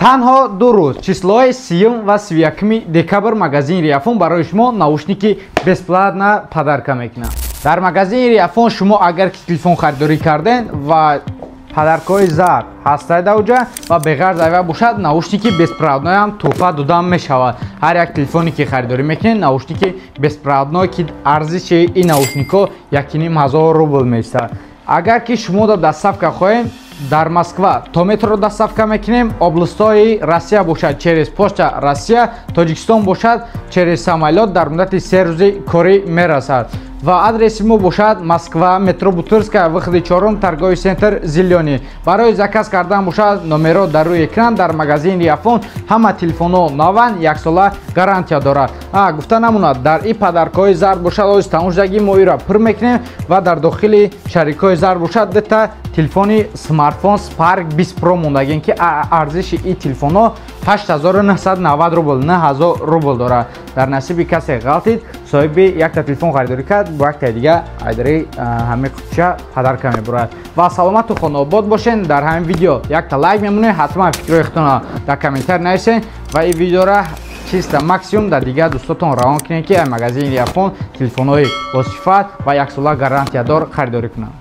Танҳо 2 рӯз, числои 30-ум ва 31-уми декабр, магазини Риафон барои шумо наушники бесплатно подарка мекунад. Дар магазини Риафон шумо агар ки телефон харидорӣ карден ва подаркаҳои зард ҳастаи даоҷа ва беғарз айва бошад, наушники беспроводной ҳам тӯҳфа дода мешавад. Ҳар як телефоне ки харидорӣ мекунед, наушники беспроводной, ки арзиши ин наушникҳо 1500 рубл меистад. Агар ки шумо да доставка хоҳем, дар Москва то метро доставка мекунем, областҳои Россия бошад, через Почта Россия, Тоҷикистон бошад, через самолёт дар муддати 3 рӯзи корӣ мерасад. Ва адреси мо бошад: Москва, метро Бутырская, выходи чорум, торговый центр «Зелёный». Барои заказ кардан бошад, номеро дар рӯи экран. Дар магазини Риафон ҳама телефонҳо наванд, яксола гарантия дорад. Гуфта намонад, дар и подаркаҳои зард бошад, оз тамом шудагӣ, мо иро пур мекунем ва дар дохили шарикҳои зард бошад дута телефони смартфон Spark 20 Pro мондагем, ки арзиши ин телефонҳо 8990 рубл, 9000 рубл дорад. Дар насиби касе ғалтид, соҳиби якта телефон харидорӣ кард, бо яктаи дига айдари ҳамин қутча подарка мебурад. Ва саломату хонаобод бошен. Дар ҳамин видео якта лайк мемонед, ҳатман фикрҳои худтонро дар комментар нависен ва ин видеора чиста максимум дар дигар дӯстотон равон кунед, ки магазини Риафон телефонҳои босифат ва яксола гарантиядор харидорӣ кунанд.